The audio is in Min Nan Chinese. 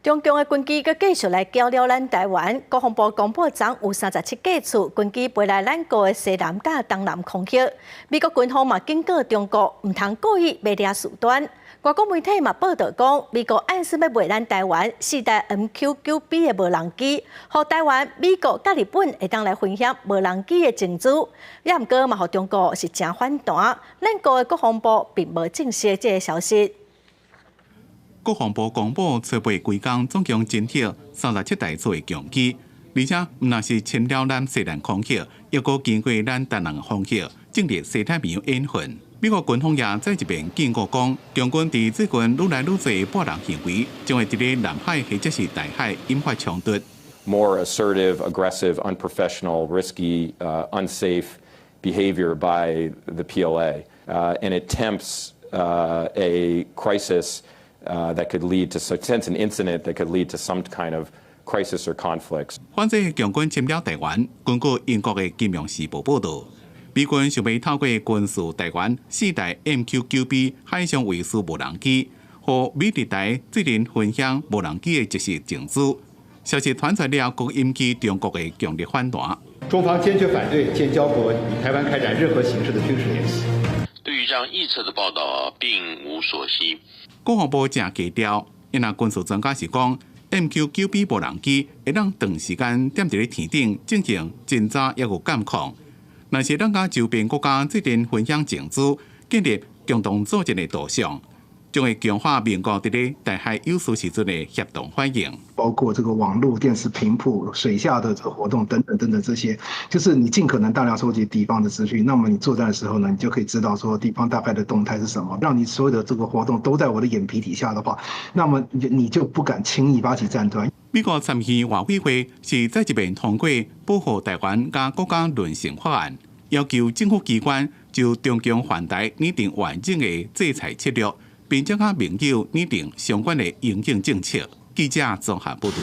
中共的軍機閣繼續來攪擾咱台灣。國防部公布昨有37架次軍機飛來咱國的西南佮東南空域。美國軍方嘛警告中國，毋通故意欲惹事端。外國媒體嘛報道講，美國暗示欲賣咱台灣四台 MQ-9B 的無人機，予台灣、美國佮日本會當來分享無人機的情資。也毋過嘛，予中國是誠反彈。咱國的國防部並無證實這个消息。國防部公布初八規工總共偵測37台次的共機，而且毋但是侵擾咱西南空域，抑閣經過咱東南空域，進入西太平洋演訓。美國軍方也再一遍警告講，共軍佇最近愈來愈濟跋扈行為，將會佇咧南海或者是大海引發衝突。 More assertive, aggressive, unprofessional, risky, unsafe behavior by the PLA, and it tempts a crisis that could lead to sense an incident that could lead to some kind of crisis or conflicts. 反正共軍侵擾台灣，根據英國的《金融時報》報導，美軍想欲透過軍售台灣四台 MQ-9B 海上衛士無人機，予美日台做陣分享無人機的即時情資。消息傳出了，閣引起中國的強烈反彈。中方堅決反對建交國與台灣開展任何形式的軍事聯繫。對於這樣臆測的報道，並無所悉。國防部誠低調，因為軍事專家是講，MQ-9B 無人機會當長時間踮佇咧天頂進行偵察抑閣監控。若是咱佮周邊國家做陣分享情資，建立共同作戰的圖像，將會強化盟國佇咧大海有事時陣的協同反應。包括這個網絡、電視頻譜、水下的這個活動等等等等這些，就是你盡可能大量收集敵方的資訊，那麼你作戰的時候呢，你就可以知道說敵方大概的動態是什麼，讓你所有的這個活動都在我的眼皮底下的話，那麼你就不敢輕易發起戰端。美國參議院外委會是再一遍通過保護台灣佮國家論成法案，要求政府機關就中共犯台擬定完整的制裁策略，並將佮盟友擬定相關的應對政策。記者綜合報導。